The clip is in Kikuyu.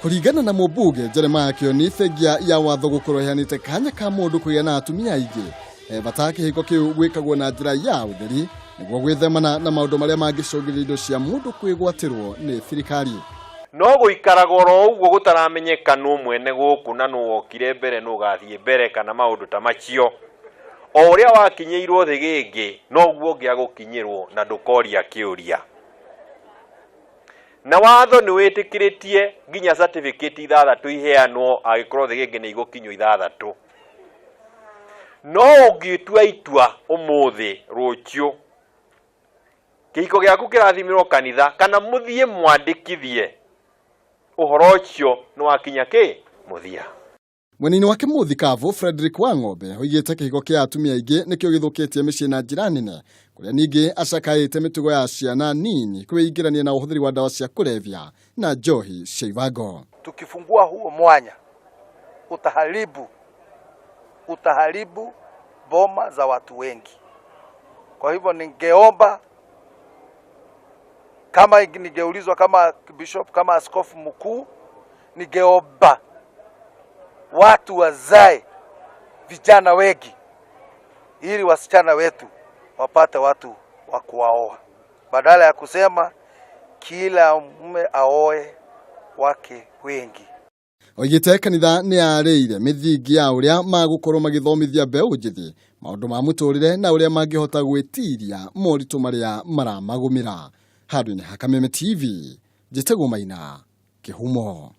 Kũringana na mũmbunge Jeremiah Kĩoni, thengia ya watho gũkorwo ĩheanĩte kanya ka mũndũ kũgĩa na atumia aingĩ, he bata kĩhiko kĩu gwĩkagwo na njĩra ya ũtheri nĩguo gwĩthemana na maũndũ marĩa mangĩcũngĩrĩria indo cia mũndũ kwĩgwatĩrwo nĩ thirikari. No gũikaraga oro ũguo gũtaramenyeka nũ mwene gũkũ na nũ wokire mbere nũ ũgathiĩ mbere kana maũndũ ta macio. O ũrĩa wakinyĩirwo thĩgĩngĩ noguo ũngĩ agũkinyĩrwo na ndũkoria kĩũria. Na watho nĩ wĩtĩkĩrĩtie nginya certificate ithathatũ iheanwo angĩkorwo thĩgĩngĩ nĩ igũkinywo ithathatũ. No ũngĩtua itua ũmũthĩ rũciũ kĩhiko gĩaku kĩrathimĩrwo kanitha kana mũthiĩ mwandĩkithie ũhoro ũcio nĩ wakinya kĩ mũthia. Mwena-inĩ wake mũthikabu Frederick Wang'ombe oigĩte kĩhiko kĩa atumia aingĩ nĩkĩo gĩthũkĩtie mĩciĩ na njĩra nene, kũrĩa ningĩ acakaĩte mĩtugo ya ciana nini kwĩingĩrania na ũhũthĩri wa ndawa cia kũrebia na njohi cia ibango. Tukifungua huo mwanya utaharibu, utaharibu boma za watu wengi. Kwa hivyo ningeomba kama ningeulizwa kama bishop, kama askofu mkuu, ningeomba watu wazae vijana wengi ili wasichana wetu wapate watu wa kuwaoa, badala ya kusema kila mume aoe wake wengi. Oigĩte kanitha nĩ yarĩire mĩthingi ya ũrĩa magũkorwo magĩthomithia mbeũ njĩthĩ maũndũ ma mũtũrĩre na ũrĩa mangĩhota gwĩtiria moritũ marĩa maramagũmĩra. Handũ-inĩ ha Kameme TV, njĩtagwo Maina Kĩhumo.